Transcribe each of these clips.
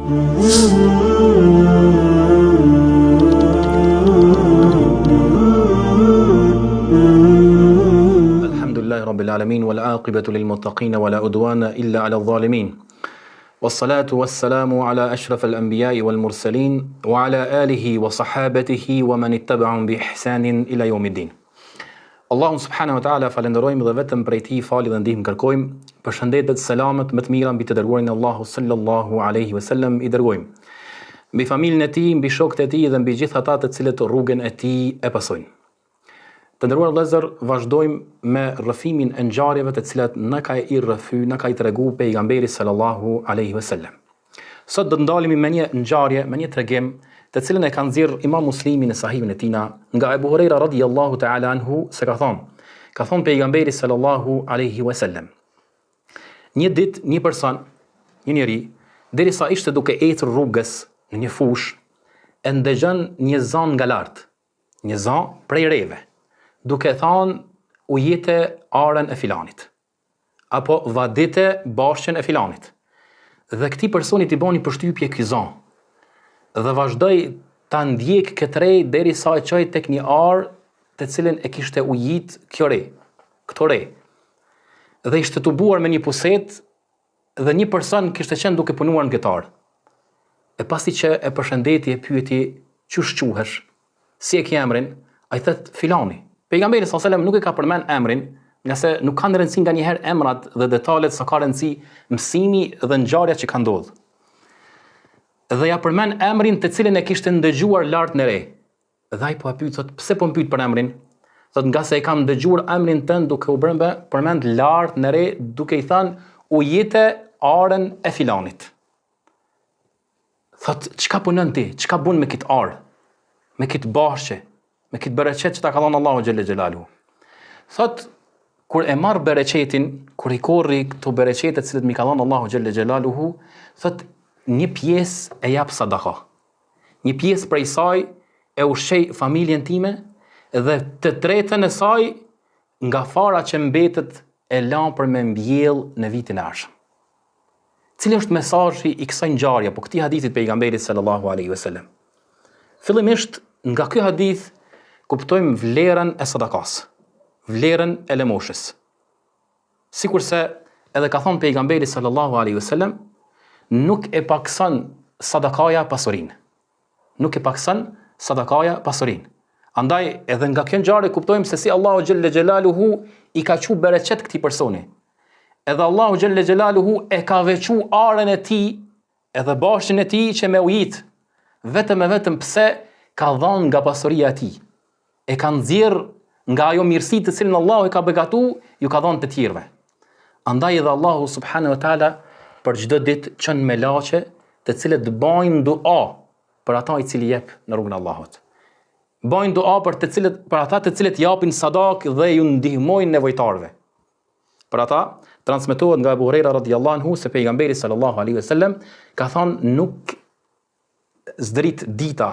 الحمد لله رب العالمين والعاقبة للمتقين ولا عدوان إلا على الظالمين والصلاة والسلام على أشرف الأنبياء والمرسلين وعلى آله وصحابته ومن اتبعهم بإحسان إلى يوم الدين Allahun subhanahu wa taala falënderojmë dhe vetëm prej tij falje dhe ndihmë kërkojmë, përshëndetjet, selamet më të mira mbi të dërguarin e Allahut sallallahu alaihi wasallam i dërgojmë. Mbi familjen e tij, mbi shokët e tij dhe mbi gjithë ata të cilët rrugën e tij e pasojnë. Të nderuar vëllezër, vazhdojmë me rrëfimin e ngjarjeve të cilat na ka i rrëfy, na ka i tregu pejgamberi sallallahu alaihi wasallam. Sot do të ndalemi me një ngjarje, me një tregim, të cilën e ka nxjerr Imam Muslimi në Sahihun e tina, nga Ebu Hurejra radhiyallahu ta'ala anhu se ka thonë, ka thonë pejgamberi sallallahu alaihi wasallam. Një ditë një person, një njeri, derisa ishte duke ecur rrugës në një fushë, e ndëgjon një zë nga lart, një zë prej reve, duke thanë ujite arën e filanit, apo vadite bashqen e filanit. Dhe këtij personit i bani përshtypje ky zë. Dhe vazhdoi ta ndjek këtë re derisa e çoi tek një arë të cilën e kishte ujit kjo re, këto re. Dhe ishte tubuar me një pusetë dhe një person kishte qenë duke punuar në këtë arë. E pasi që e përshëndeti e pyeti qysh quhesh, si e ke emrin, ai thot filani. Pejgamberi sallallahu alajhi wasallam nuk e ka përmend emrin, ngase nuk kanë rëndësi nganjëherë emrat dhe detalet sa ka rëndësi mësimi dhe ngjarja që ka ndodhur. Dhe ja përmend emrin të cilin e kishte ndëgjuar lart në re. Dhe ai po e pyet, thotë, pse po më pyet për emrin? Thotë, ngase e kam dëgjuar emrin tënd duke u bërë përmend lart në re, duke i thënë, ujite arën e filanit. Thotë, çka punon ti? Çka bën me këtë arë? Me këtë bahçe? Me këtë bereqet që ta ka dhënë Allahu xhelle xhelaluhu. Thotë, kur e marr bereqetin, kur i korri këto bereqete të cilët m'i ka dhënë Allahu xhelle xhelaluhu, thotë, një pjesë e jap sadaka. Një pjesë prej saj e ushqej familjen time dhe të tretën e saj nga fara që mbetet e la për me mbjell në vitin e ardhshëm. Cili është mesazhi i kësaj ngjarje apo këtij hadithi të pejgamberit sallallahu alaihi wasallam? Fillimisht nga ky hadith kuptojmë vlerën e sadakas, vlerën e lëmoshës. Sikurse edhe ka thonë pejgamberi sallallahu alaihi wasallam, nuk e pakson sadakaja pasurinë. Nuk e pakson sadakaja pasurinë. Andaj edhe nga kjo ngjarje kuptojmë se si Allahu xhelle xhelaluhu i ka çu bereqet këtij personi. Edhe Allahu xhelle xhelaluhu e ka veçu arën e tij edhe bashçen e tij që me ujit, vetëm e vetëm pse ka dhanë nga pasuria e tij. E ka nxjerr nga ajo mirësi të cilën Allahu e ka begatu, ju ka dhanë të tjerëve. Andaj edhe Allahu subhanahu wa taala për çdo ditë çon melaqe të cilët bajnë dua për ata i cili jep në rrugën e Allahut. Bajnë dua për të cilët për ata të cilët japin sadak dhe ju ndihmojnë nevojtarëve. Për ata transmetohet nga Abu Huraira radhiyallahu anhu se pejgamberi sallallahu alaihi wasallam ka thënë nuk zdrit dita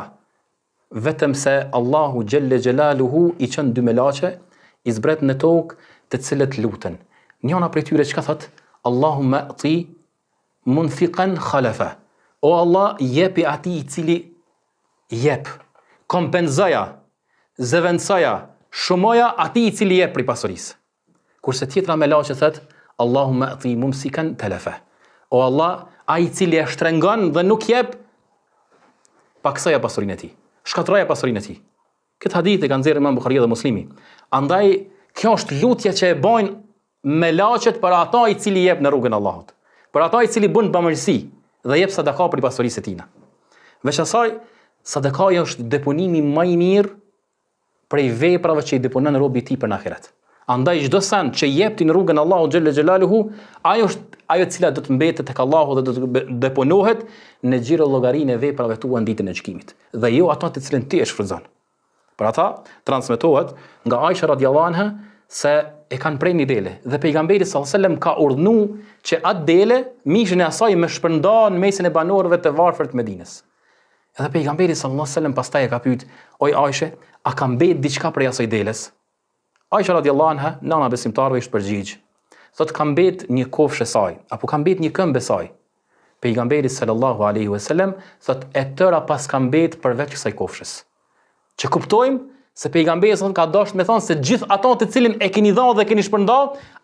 vetëm se Allahu xhelle xhelaluhu i çon dy melaqe i zbret në tokë të cilët luten. Njëna prej tyre çka thot? Allahumma ati munfiqan khalafa. O Allah, jepi atij i cili jep. Kompenzoja, zëvendësoja, shumoja atij i cili jep prej pasurisë. Kurse tjetra melaqe thot, Allahumma ati mumsikan telefa. O Allah, ai i cili e shtrengon dhe nuk jep, paksoja pasurinë e tij. Shkatërroja pasurinë e tij. Këtë hadith e kanë nxjerrë Imam Buhariu dhe Muslimi. Andaj kjo është lutja që e bojnë melaqet për ata i cili jep në rrugën e Allahut. Për ata i cili bën bamirësi dhe jep sadaka prej pasurisë së tina. Veç asaj, sadakaja është deponimi më i mirë prej veprave që i deponon robi i tij për në ahiret. Andaj çdo send që jep ti në rrugën e Allahut xhelle xhelaluhu, ajo është ajo e cila do të mbetet tek Allahu dhe do të deponohet në xhirollogarinë e veprave tua në ditën e gjykimit dhe jo ato të cilën ti e shfrytëzon. Për ata transmetohet nga Aisha radiallahu anha se e kanë pre një dele dhe pejgamberi sallallahu alajhi wasallam ka urdhnu që atë dele mishin e asaj me shpërnda në mesin e banorëve të varfër të Medinës. Edhe pejgamberi sallallahu alajhi wasallam pastaj e ka pyet, "Oj Aisha, a ka mbet diçka prej asaj deles?" Aisha radiallahu anha, nana e besimtarëve është përgjigj. Thot ka mbet një kofshë e saj, apo ka mbet një këmbë e saj. Pejgamberi sallallahu alaihi wasallam thotë e tëra paska mbet përveç kësaj kofshës. Që kuptojmë se pejgamberi sallallahu ka dashur me thonë se gjithë ato të cilin e keni dhënë dhe keni shpërnda,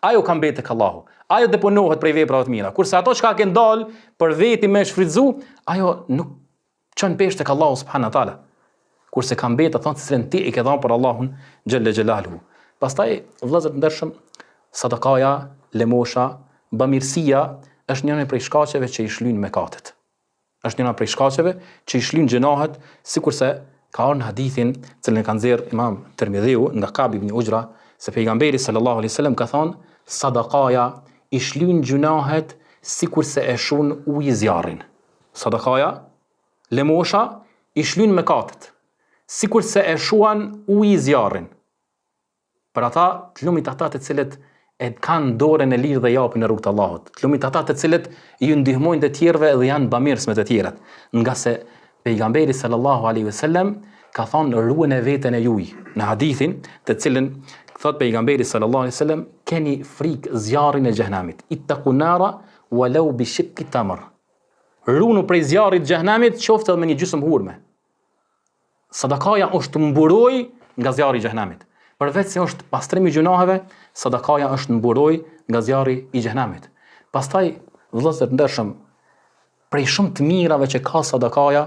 ajo ka mbetë tek Allahu. Ajo deponohet prej veprave të mira. Kurse ato çka kanë dal për veti me shfrytzu, ajo nuk çon peshë tek Allahu subhanahu wa taala. Kurse ka mbetë ato të cilën ti e ke dhënë për Allahun xhelle xhelaluhu. Pastaj vëllezër të ndershëm, sadakaja, lëmosha, bamirësia është njëra prej shkaqeve që i shlyn mëkatet. Është njëra prej shkaqeve që i shlyn gjynahet, sikurse ka ardhur në hadithin, të cilin e ka nxjerr Imam Tirmidhiu nga Kab ibn Uxhra, se pejgamberi sallallahu alaihi wasallam ka thënë, sadakaja i shlyn gjynahet sikurse e shun uji zjarrin. Sadakaja, lëmosha, i shlyn mëkatet, sikurse e shuan uji zjarrin. Për ata, të lumit ata të cilët e kanë dorën e lirë dhe japin në rrugë të Allahut. Të lumit ata të cilët ju ndihmojnë të tjerëve dhe janë bamirës me të tjerët. Ngase pejgamberi sallallahu alaihi wasallam ka thonë ruajeni veten e juaj në hadithin të cilin thot pejgamberi sallallahu alaihi wasallam keni frikë zjarrin e xhehenemit. Ittaqu nara walau bi shiqqi tamr. Runu prej zjarrit të xhehenemit qoftë edhe me një gjysmë hurme. Sadakaja është mburojë nga zjarri i xhehenemit. Përveç se është pastrim i gjynaheve, sadakaja është mburojë nga zjarri i xhehenemit. Pastaj, vëllezër të ndershëm, prej shumë të mirave që ka sadakaja,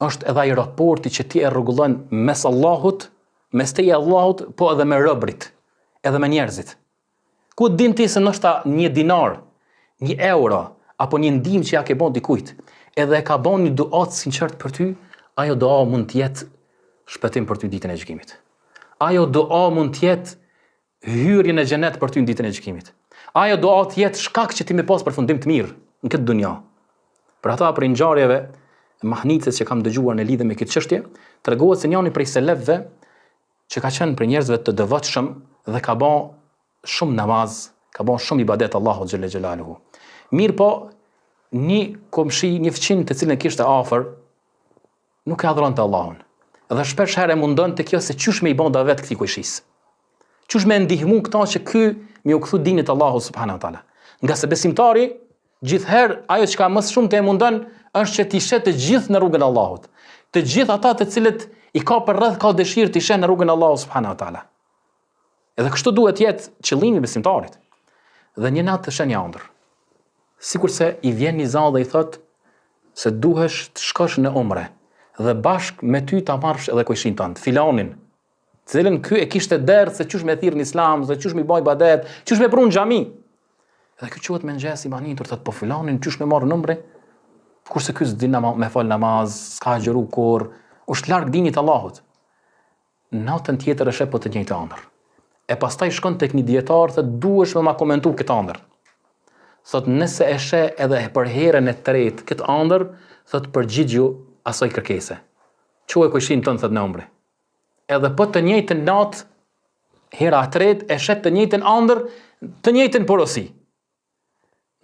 është edhe ai raporti që ti e rregullon mes Allahut, mes teje e Allahut, po edhe me robrit, edhe me njerëzit. Ku din ti se ndoshta një dinar, një euro apo një ndihmë që ja ke bën dikujt, edhe e ka bën një dua të sinqert për ty, ajo dua mund të jetë shpëtim për ty ditën e gjykimit. Ajo dua mund të jetë hyrje në xhenet për ty në ditën e gjykimit. Ajo dua të jetë shkak që ti me pas përfundim të mirë në këtë dunja. Për ata prej ngjarjeve mahnitëse që kam dëgjuar në lidhje me këtë çështje, tregohet se njëri prej selefëve që ka qenë prej njerëzve të devotshëm dhe ka ba shumë namaz, ka ba shumë ibadet Allahut xhelle xhelaluhu. Mirëpo, një komshi, një fqinj të cilin e kishte afër, nuk e adhuronte Allahun. Dhe shpesh herë e mundonte kjo se qysh me i ba davet këtij kojshisë. Qysh me ndihmu këta që ky me u kthy dinit Allahut subhanahu wa taala. Ngase besimtari Gjithherë ajo çka më së shumti e mundon është që t'i sheh të gjithë në rrugën e Allahut. Të gjithë ata të cilët i ka përreth ka dëshirë t'i sheh në rrugën e Allahut subhanahu wa taala. Edhe kështu duhet të jetë qëllimi i besimtarit. Dhe një natë sheh një ëndërr. Sikurse i vjen një za dhe i thotë se duhesh të shkosh në umre dhe bashkë me ty ta marrësh edhe kojshin tënd, filanin, të cilën ky e kishte dert se qysh me thirr në islam, se qysh me bë ibadet, qysh me pru në xhami. Edhe ky çohet mëngjes i mahnitur, thotë po filanin qysh me marr në umre, kurse ky s'din me fal namaz, s'ka agjëru kurr, është larg dinit të Allahut. Natën tjetër e sheh po të njëjtën ëndërr. E pastaj shkon tek një dietar thotë duhesh me ma komentu këtë ëndërr. Thot nëse e sheh edhe për herën e tretë këtë ëndërr, thot përgjigju asaj kërkese. Çoje kojshin tënd thot në umre. Edhe po të njëjtën natë hera e tretë e sheh të njëjtën ëndërr, të njëjtën porosi.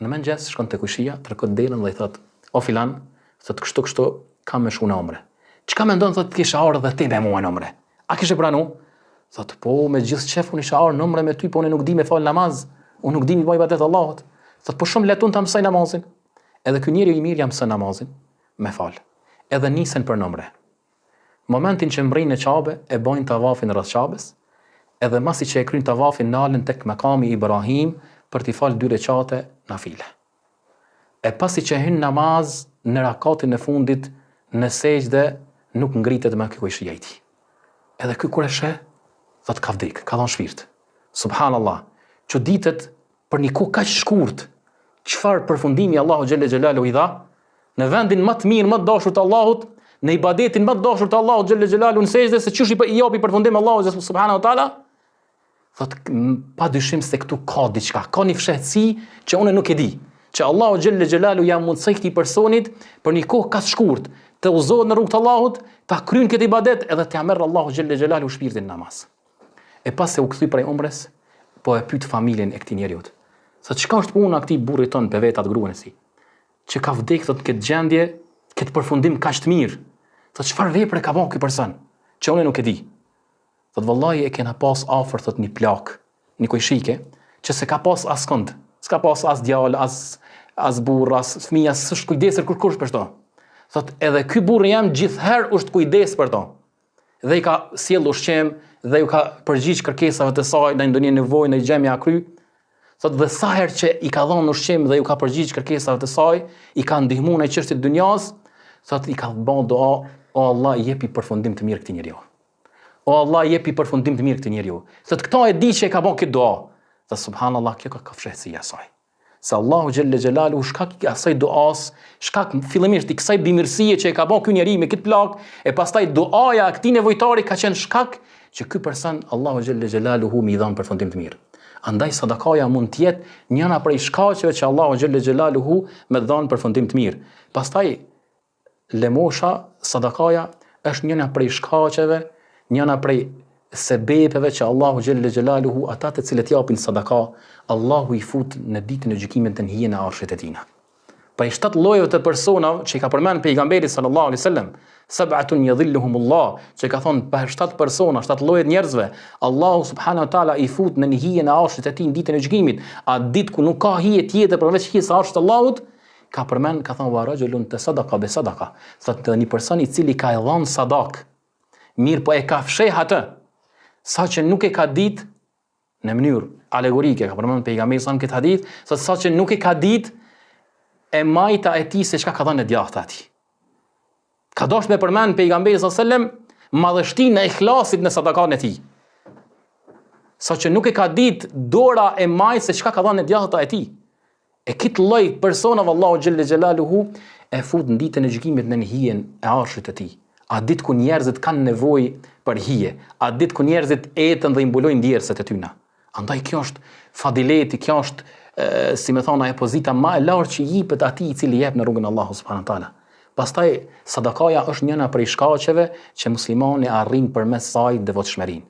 Në mëngjes shkon te kojshia, troket derën dhe i thot: "O filan, thot kështu kështu kam me shku në umre. Çka mendon thot të kisha ardhur dhe ti me mua në umre? A kishe pranu? Thot, po me gjithë qef unë isha ardhur në umre me ty, po unë nuk di me fal namaz, unë nuk di me bë ibadet Allahut. Thot, po shumë lehtë unë ta mësoj namazin. Edhe ky njeri i mirë ja mëson namazin me fal. Edhe nisen për në umre. Momentin që mbrrijnë në Qabe e bajnë tavafin rreth Qabes, edhe masi që e kryjnë tavafin nalen tek Mekami Ibrahim për t'i falë dy reqate nafile. E pasi që hyn namaz në rakatin e fundit në sexhde nuk ngritet më ky kojshia i tij. Edhe ky kur e sheh, thotë ka vdek, ka dhënë shpirt. Subhanallah, çuditet për një kohë kaq shkurt, çfarë përfundimi Allahu xhelle xhelaluhu i dha në vendin më të mirë, më të dashur të Allahut, në ibadetin më të dashur të Allahut xhelle xhelaluhu në sexhde se qysh i japi përfundim Allahu subhanahu wa taala, thot pa dyshim se këtu ka diçka, ka një fshehtësi që unë nuk e di, që Allahu xhelle xhelaluhu ja mundësoi këtij personit për një kohë kaq shkurt të udhëzohet në rrugë të Allahut, ta kryen këtë ibadet edhe t'ia merr Allahu xhelle xhelaluhu shpirtin në namaz. E pasi u kthy prej umres, po e pyet familjen e këtij njeriut. Thotë çka është puna këtij burrit tonë pe vet atë gruan e tij? Që ka vdek thotë këtë gjendje, këtë përfundim kaq të mirë. Thotë çfarë vepre ka bërë ky person? Që unë nuk e di. Thotë vallahi e kena pas afër thotë një plak, një kojshike, që s'e ka pas askënd, s'ka pas as djalë, as. as burrë, as fëmijë, as s'është kujdesur kurkush për to. Thot edhe ky burrë jem gjithherë është kujdes për to. Dhe i ka sjell ushqim dhe ju ka përgjigj kërkesave të saj në ndonjë nevojë në gjë ja kry. Thot dhe sa herë që i ka dhënë ushqim dhe ju ka përgjigj kërkesave të saj, i ka ndihmuar në çështje të dynjas, thot i ka bën dua, o Allah jepi përfundim të mirë këtij njeriu. O Allah jepi përfundim të mirë këtij njeriu. Thot këto e di që e ka bën këtë dua. Dhe subhanallah kjo ka ka fshehtësia e saj. Se Allahu xhelle xhelaluhu shkak i asaj duas, shkak fillimisht i kësaj bamirësie që e ka bën ky njeri me këtë plak, e pastaj duaja e këtij nevojtari ka qenë shkak që ky person Allahu xhelle xhelaluhu me i dhon përfundim të mirë. Andaj sadakaja mund të jetë njëra prej shkaqeve që Allahu xhelle xhelaluhu me dhon përfundim të mirë. Pastaj Lëmosha, sadakaja, është njëna prej shkaqeve, njëna prej sebepeve që Allahu xhelle xhelaluhu ata të cilët japin sadaka, Allahu i fut në ditën e gjykimit në hijen e arshit të tina. Prej shtatë llojeve të personave që i ka përmend pejgamberi sallallahu alaihi wasallam, sab'atun yadhilluhumullah, që ka thonë për shtatë persona, shtatë lloje të njerëzve, Allahu subhanahu wa taala i fut në hijen e arshit të tij në ditën e gjykimit, atë ditë ku nuk ka hije tjetër përveç hijes së arshit të Allahut, ka përmend, ka thënë wa rajulun tasaddaqa bi sadaqa, thotë edhe një person i cili ka dhënë sadak, mirëpo e ka fsheh atë, saqë nuk e ka ditë në mënyrë alegorike, ka përmend pejgamberi sa në këtë hadith, thotë saqë nuk e ka ditë e majta e tij se çka ka dhënë e djathta e tij. Ka dashur me përmend pejgamberi sallallahu alajhi wasallam madhështinë e ihlasit në sadakanë e tij. Saqë nuk e ka ditë dora e majtë se çka ka dhënë e djathta e tij. E këtë lloj personave Allahu xhelle xhelaluhu e fut në ditën e gjykimit nën hijen e arshit të tij. Atë ditë ku njerëzit kanë nevojë për hije, atë ditë ku njerëzit eten dhe i mbulojnë djersët e tyna. Andaj kjo është fadileti, kjo është si me thonë ajo pozita ma e lartë që i jepet atij i cili jep në rrugën e Allahut subhanahu wa taala. Pastaj sadakaja është njëna prej shkaqeve që muslimani arrin përmes saj devotshmërinë.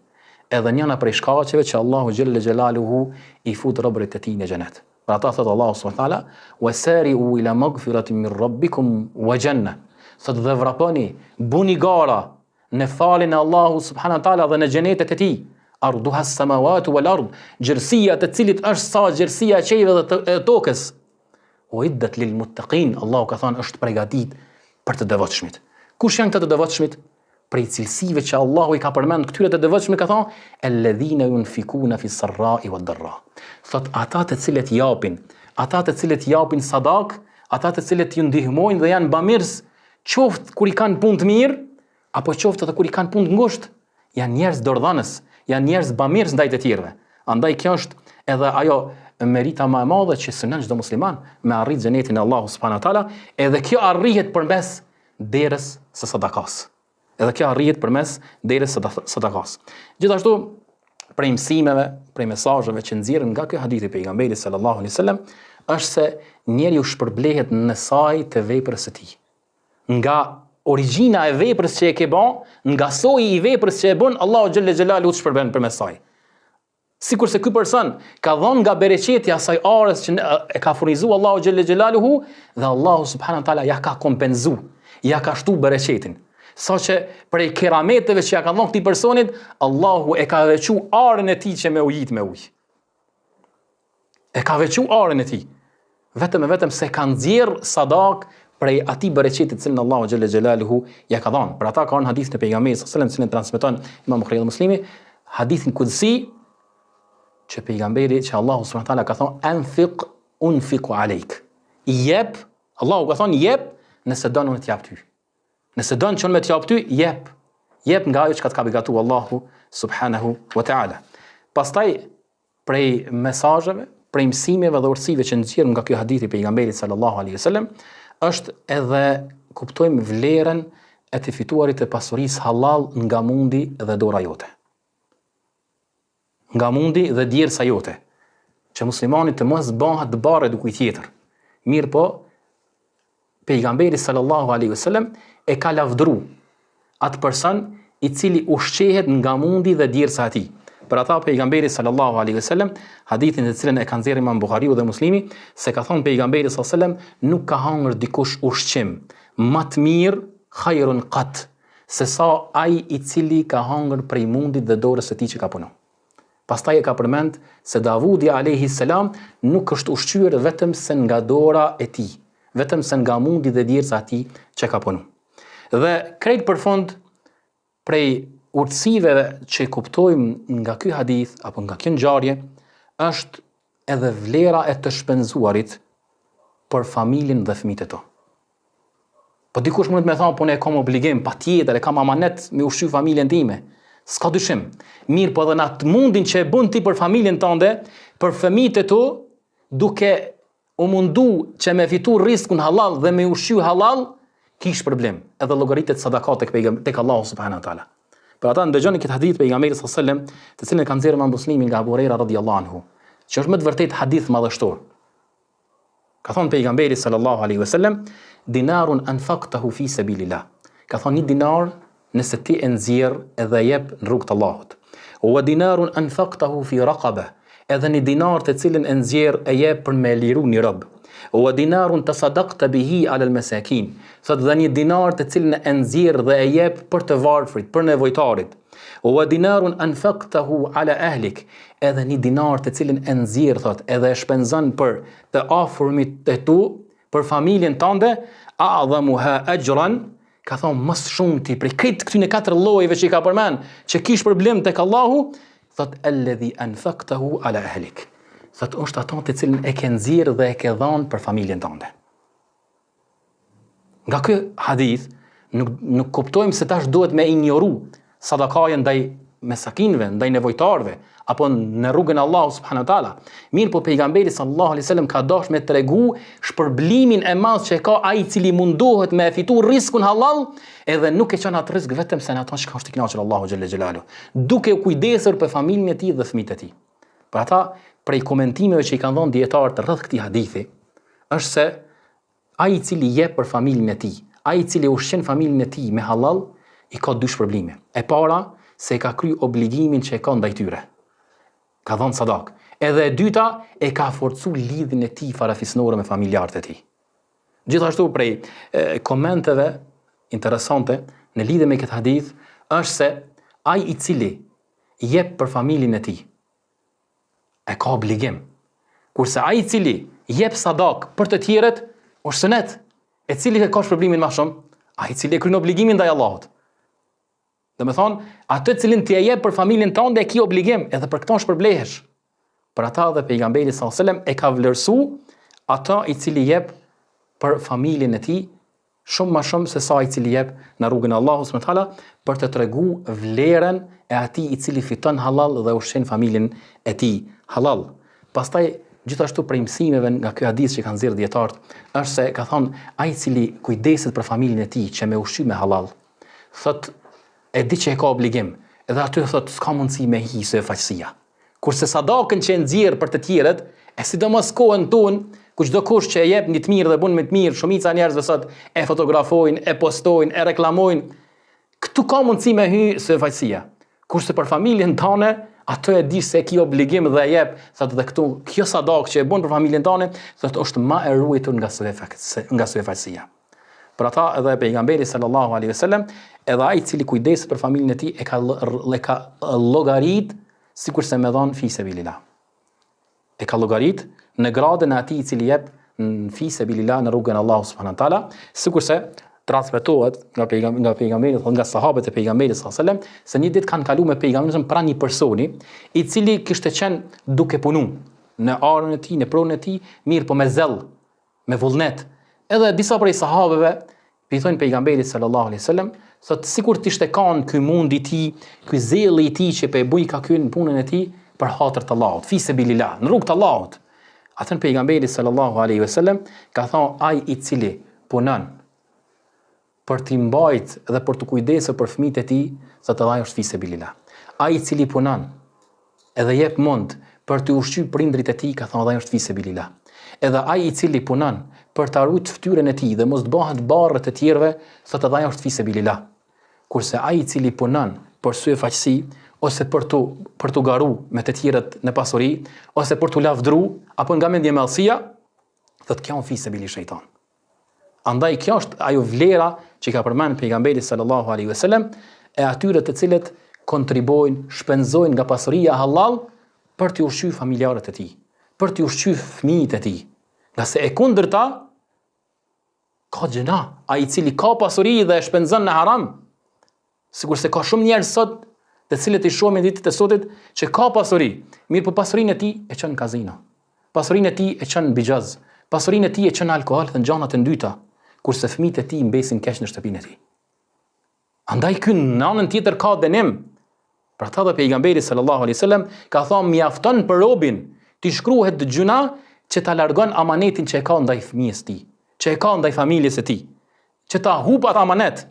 Edhe njëna prej shkaqeve që Allahu xhelle xhelaluhu i fut robërit e tij në xhenet. Për ata thotë Allahu subhanahu wa taala, "Wa sari'u ila maghfiratin min rabbikum wa janna." Thotë dhe vraponi, buni gara në faljen e Allahut subhanahu wa taala dhe në xhenetet e tij. Arduha as-samawati wal ard, gjerësia të cilit është sa gjerësia e qiejve dhe të, e tokës. Uiddat lil muttaqin, Allahu ka thënë është pregatit për të devotshmit. Kush janë këta të devotshmit? Prej cilësive që Allahu i ka përmend këtyre të devotshmëve ka thënë alladhina yunfikuna fi sarra'i wad darra. Thot ata të cilët japin, ata të cilët japin sadak, ata të cilët ju ndihmojnë dhe janë bamirës, qoftë kur i kanë punë të mirë, apo qoftë edhe kur i kanë punë të ngushtë, janë njerëz dorëdhënës, janë njerëz bamirës ndaj të tjerëve. Andaj kjo është edhe ajo merita më e madhe që synon çdo musliman me arrit xhenetin e Allahut subhanahu wa taala, edhe kjo arrihet përmes derës së sadakas. Edhe kjo arrihet përmes derës së sadakas. Gjithashtu prej mësimeve, prej mesazheve që nxjerrim nga ky hadith i pejgamberit sallallahu alaihi wasallam, është se njeriu shpërblehet në sajë të veprës së tij. Nga origjina e veprës që e ke bë, nga soji i veprës që e bën, Allahu xhelle xhelaluhu të shpërblen përmes saj. Sikurse ky person ka dhënë nga bereqeti asaj arës që e ka furnizu Allahu xhelle xhelaluhu dhe Allahu subhanahu wa taala ja ka kompenzu, ja ka shtu bereqetin. Saqë prej kerameteve që ja ka dhënë këtij personit, Allahu e ka veçu arën e tij që me ujit me ujë. E ka veçu arën e tij. Vetëm e vetëm se ka nxjerr sadak prej atij bereqeti të cilin Allahu xhelle xhelaluhu ja ka dhënë. Për ata ka në hadithin e pejgamberit sallallahu alajhi wasallam, të cilin transmeton Imam Buhariu dhe Muslimi, hadithin kudsi që pejgamberi që Allahu subhanahu taala ka thonë anfiq unfiq alejk. Jep, Allahu ka thonë jep nëse don unë të jap ty. Nëse don që unë me të jap ty, jep. Jep nga ajo që të ka begatu Allahu subhanahu wa taala. Pastaj prej mesazheve, prej mësimeve dhe urtësive që nxjerrim nga ky hadith i pejgamberit sallallahu alaihi wasallam, është edhe kuptojmë vlerën e të fituarit të pasurisë halal nga mundi dhe dora jote. Nga mundi dhe djersa jote, që muslimani të mos bëhet barrë e dikujt tjetër. Mirëpo, Pejgamberi sallallahu alaihi wasallam e ka lavdëru atë person i cili ushqehet nga mundi dhe djersa e tij. Për ata pejgamberi sallallahu alaihi wasallam, hadithin të cilin e kanë nxjerrë Imam Buhariu dhe Muslimi, se ka thënë pejgamberi sallallahu alaihi wasallam, nuk ka hangër dikush ushqim më të mirë khairun qat se sa ai i cili ka hangër prej mundit dhe dorës së tij që ka punu. Pastaj e ka përmend se Davudi alejhi selam nuk është ushqyer vetëm se nga dora e tij, vetëm se nga mundi dhe djersa e tij që ka punu. Dhe krejt për fund prej urtësive që kuptojmë nga ky hadith apo nga kjo ngjarje është edhe vlera e të shpenzuarit për familjen dhe fëmijët e tu. Po dikush mundet me thonë, po unë e kam obligim, patjetër, e kam amanet me ushqy familjen time. S'ka dyshim. Mirë, po edhe në atë mundin që e bën ti për familjen tënde, për fëmijët e tu, duke u mundu që me fitu riskun hallall dhe me ushqy hallall, ki shpërblim, edhe llogaritet sadaka tek tek Allahu subhanahu wa taala. Për ata ndëgjoni këtë hadith pejgamberit sallallahu alajhi wasallam, të cilin e ka nxjerrë Imam Muslimi nga Abu Huraira radhiyallahu anhu, që është me të vërtetë hadith madhështor. Ka thonë pejgamberi sallallahu alaihi wasallam, dinarun anfaqtahu fi sabilillah. Ka thonë një dinar nëse ti e nxjerr edhe e jep në rrugë të Allahut. Wa dinarun anfaqtahu fi raqaba. Edhe një dinar të cilin e nxjerr e jep për me liru një rob. Wa dinarun tasaddaqta bihi ala al-masakin. Thotë dhe një dinar të cilin e nxjerr dhe e jep për të varfrit, për nevojtarit. Wa dinarun anfaqtahu ala ahlik, edhe një dinar të cilin e nxjerr thot, edhe e shpenzon për të afërmit e tu, për familjen tënde, a'dhamuha ajran, ka thonë më së shumti prej krejt këtyne katër llojeve që i ka përmend, që ki shpërblim tek Allahu, thot alladhi anfaqtahu ala ahlik. Thot është ato të cilin e ke nxjerr dhe e ke dhënë për familjen tënde. Nga ky hadith nuk nuk kuptojmë se tash duhet me injoru sadakajen ndaj mesakinëve, ndaj nevojtarëve apo në rrugën e Allahut subhanahu wa taala. Mirëpo pejgamberi sallallahu alaihi wasallam ka dashur me tregu shpërblimin e madh që e ka ai i cili mundohet me e fitu riskun hallall, edhe nuk e çon atë risk vetëm se në ato çka është i kënaqur Allahu xhelle xhelalu, duke u kujdesur për familjen e tij dhe fëmijët e tij. Për ata prej komentimeve që i kanë dhënë dijetarët rreth këtij hadithi, është se ai i cili jep për familjen e tij, ai i cili ushqen familjen e tij me hallall, i ka dy shpërblime. E para, se e ka kry obligimin që e ka ndaj tyre. Ka dhënë sadak. Edhe e dyta, e ka forcu lidhjen e tij farefisnore me familjarët e tij. Gjithashtu prej e, komenteve interesante në lidhje me këtë hadith është se ai i cili jep për familjen e tij, e ka obligim. Kurse ai i cili jep sadak për të tjerët, është sunet. E cili e ka shpërblimin më shumë? Ai i cili e kryen obligimin ndaj Allahut. Domethonë, atë cilin ti e jep për familjen tënde e ki obligim, edhe për këtë shpërblehesh. Për ata dhe pejgamberi sallallahu alajhi wasallam e ka vlerësu atë i cili jep për familjen e tij shumë ma shumë se sa i cili jep në rrugën e Allahut subhanahu teala për të tregu vlerën e atij i cili fiton hallall dhe ushqen familjen e tij hallall. Pastaj gjithashtu prej mësimeve nga ky hadith që kanë nxjerrë dijetarët është se ka thonë ai i cili kujdeset për familjen e tij që me ushqy me hallall, thot e di që e ka obligim, edhe aty thot s'ka mundësi me hi syefaqësia. Kurse sadakën që e nxjerr për të tjerët, e sidomos kohën tonë, ku çdo kush që e jep një të mirë dhe bën me të mirë, shumica e njerëzve sot e fotografojnë, e postojnë, e reklamojnë. Këtu ka mundësi me hy syefaqësia. Kurse për familjen tane, atë e di se e ki obligim dhe e jep, thotë dhe këtu, kjo sadakë që e bën për familjen tane, thotë është ma e ruajtur nga nga syefaqësia. Për ata edhe pejgamberi sallallahu alaihi wasallam, edhe ai i cili kujdeset për familjen e tij e ka e ka llogarit sikurse me dhon fi sebilillah. E ka llogarit në gradën e atij i cili jep në fi sebilillah në rrugën e Allahut subhanahu wa taala, sikurse transmetohet nga pejgamberi nga pejgamberi nga sahabët e pejgamberit sallallahu alaihi wasallam se një ditë kanë kaluar me pejgamberin pranë një personi i cili kishte qenë duke punu në arën e tij, në pronën e tij, mirë po me zell, me vullnet. Edhe disa prej sahabeve i thonë pejgamberit sallallahu alaihi wasallam, thotë sikur të ishte kanë ky mund i tij, ky zelli i tij që po e bujka ky në punën e tij për hatër të Allahut, fi sebilillah, në rrugë të Allahut. Atëherë pejgamberi sallallahu alaihi wasallam ka thonë ai i cili punon për t'i mbajt dhe për t'u kujdesur për fëmijët e tij, thotë edhe ai është fi sebilillah. Ai i cili punon edhe jep mund për t'i ushqy prindrit e tij, ka thënë edhe ai është fi sebilillah. Edhe ai i cili punon për ta ruajt fytyrën e tij dhe mos të bëhet barrë të tjerëve, thotë edhe ai është fi sebilillah. Kurse ai i cili punon për syefaqësi ose për t'u për t'u garu me të tjerët në pasuri ose për t'u lavdru apo nga mendjemadhësia, thotë kjo është fi sebili shejtan. Andaj kjo është ajo vlera që ka përmend pejgamberi sallallahu alaihi wasallam e atyre të cilët kontribuojnë, shpenzojnë nga pasuria hallall Për t'i ushqy familjarët e tij, për t'i ushqy fëmijët e tij. Ngase e kundërta ka gjynah, ai i cili ka pasuri dhe e shpenzon në haram, sikurse ka shumë njerëz sot, të cilët i shohim në ditët e sotit, që ka pasuri, mirëpo pasurinë e tij e çon në kazino. Pasurinë e tij e çon në bixhoz, pasurinë e tij e çon në alkool dhe në gjanat e ndyta, kurse fëmijët e tij mbesin keq në shtëpinë e tij. Andaj ky në anën tjetër ka dënim. Për ata dhe pejgamberi sallallahu alaihi wasallam ka thënë mjafton për robin t'i shkruhet gjynah që ta largon amanetin që e ka ndaj fëmijës tij, që e ka ndaj familjes së tij, që ta hup atë amanet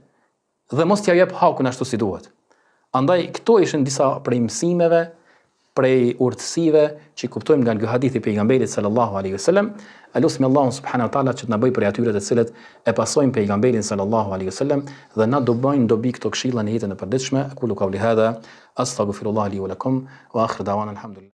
dhe mos t'ia jep hakun ashtu si duhet. Andaj këto ishin disa prej mësimeve, prej urtësive që i kuptojmë nga ky hadith i pejgamberit sallallahu alaihi wasallam. E lusim Allahun subhanahu wa taala që të na bëjë prej atyre të cilët e pasojnë pejgamberin sallallahu alaihi wasallam dhe na do bëjnë dobi këto këshilla në jetën e përditshme. Aqulu qawli hadha astaghfirullah li wa lakum wa akhir da'wana alhamdulillah.